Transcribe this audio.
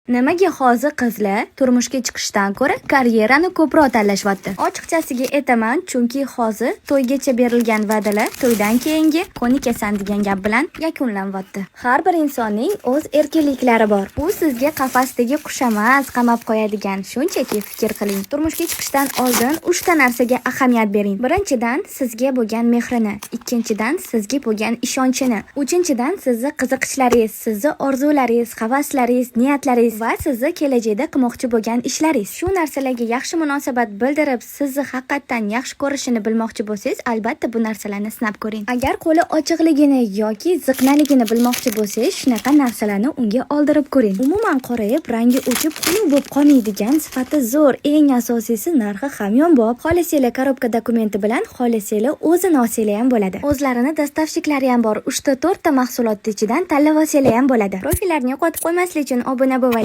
Nimaga hozir qizlar turmushga chiqishdan ko'ra karyerani ko'proq tanlashyapti? Ochiqchasiga aytaman, chunki hozir to'ygacha berilgan va'dalar to'ydan keyingi ko'nikasan degan gap bilan yakunlanyapti. Har bir insonning o'z erkinliklari bor. U sizga qafasdagi qush emas, qamab qo'yadigan. Shunchaki fikr qiling. Turmushga chiqishdan oldin uchta narsaga ahamiyat bering. Birinchidan, sizga bo'lgan mehrini, ikkinchidan, sizga bo'lgan ishonchini, uchinchidan, sizni qiziqishlaringiz, sizni orzularingiz, havaslaringiz, niyatlaringiz va sizni kelajakda qilmoqchi bo'lgan ishlaringiz. Shu narsalarga yaxshi munosabat bildirib, sizni haqiqatdan yaxshi ko'rishini bilmoqchi bo'lsangiz, albatta bu narsalarni sinab ko'ring. Agar qo'li ochiqligini yoki ziqnaligini bilmoqchi bo'lsangiz, shunaqa narsalarni unga oldirib ko'ring. Umuman qorayib, rangi o'chib, xunuk bo'lib qolmaydigan, sifati zo'r, eng asosiysi, narxi hamyonbop. Xohlasanglar, коробка документи bilan, xohlasanglar, o'zini olsanglar ham bo'ladi. O'zlarini доставщик lari ham bor. 3 ta 4 ta mahsulotni ichidan tanlab olsanglar ham bo'ladi. Profillarni yo'qotib qo'ymaslik uchun obuna bo'lib.